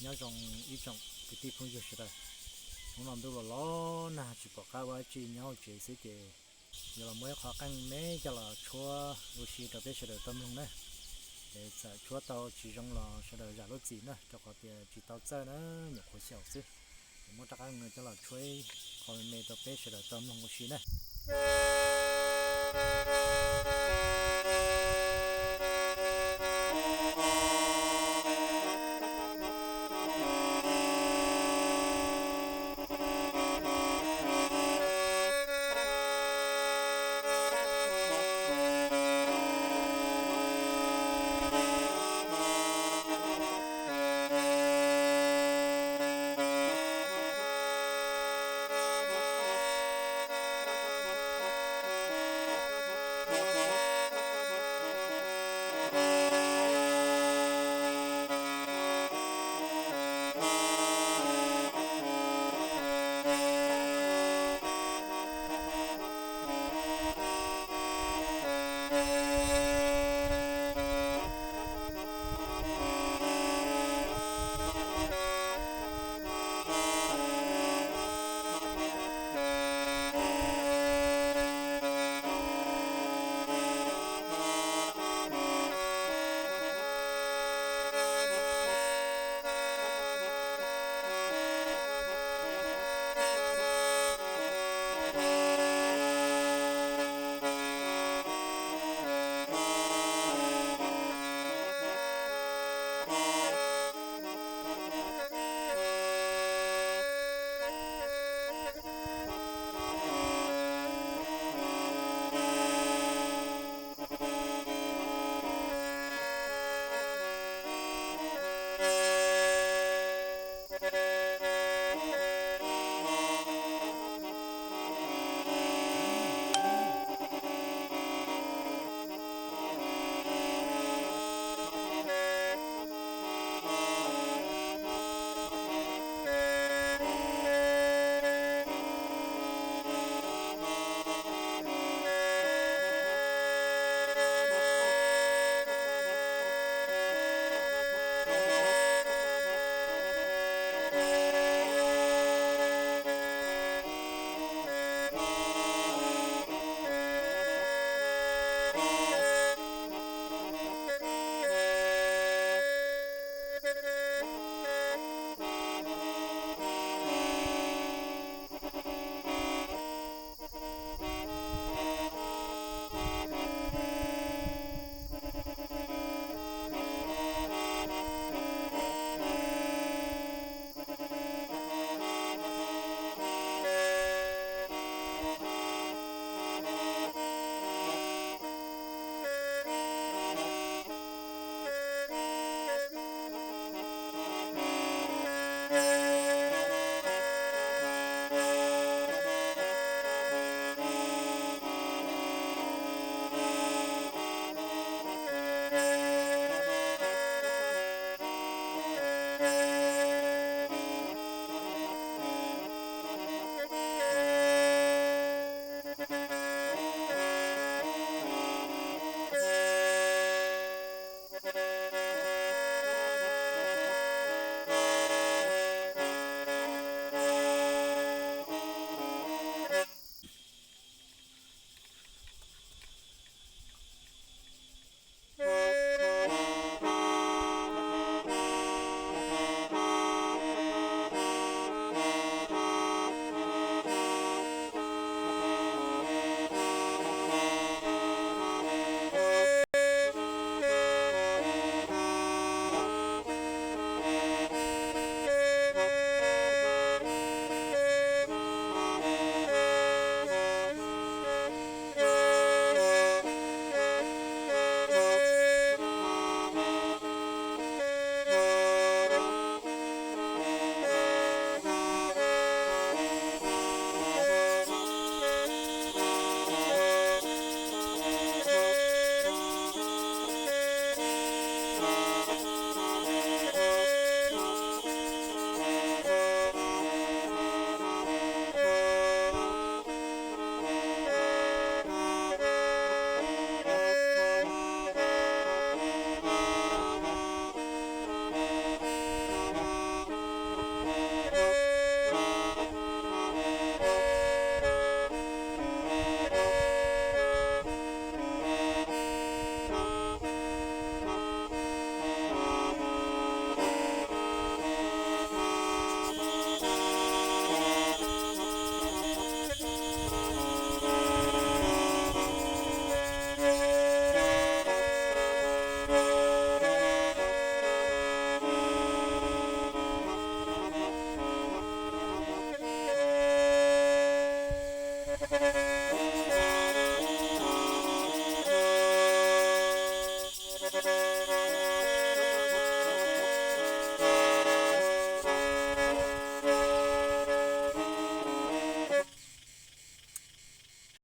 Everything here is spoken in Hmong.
Nyob zoo ib tsoom kwv tij phooj ywg sawv daws, hnub no ntuj los los nag tsis pom qab ua dab tsi, nyob hauv tsev xwb ces yuav los muab ib qho qeej me coj los tshuab ua si rau peb sawv daws tau mloog na. Es txawm tshuab tau tsis zoo los sawv daws zam lub txim na, rau qhov tias tsis tau txawj na, nyuam qhuav xyaum xwb. Es muab rab qeej no coj los tshuab ib qho me me rau peb sawv daws tau mloog ua si na.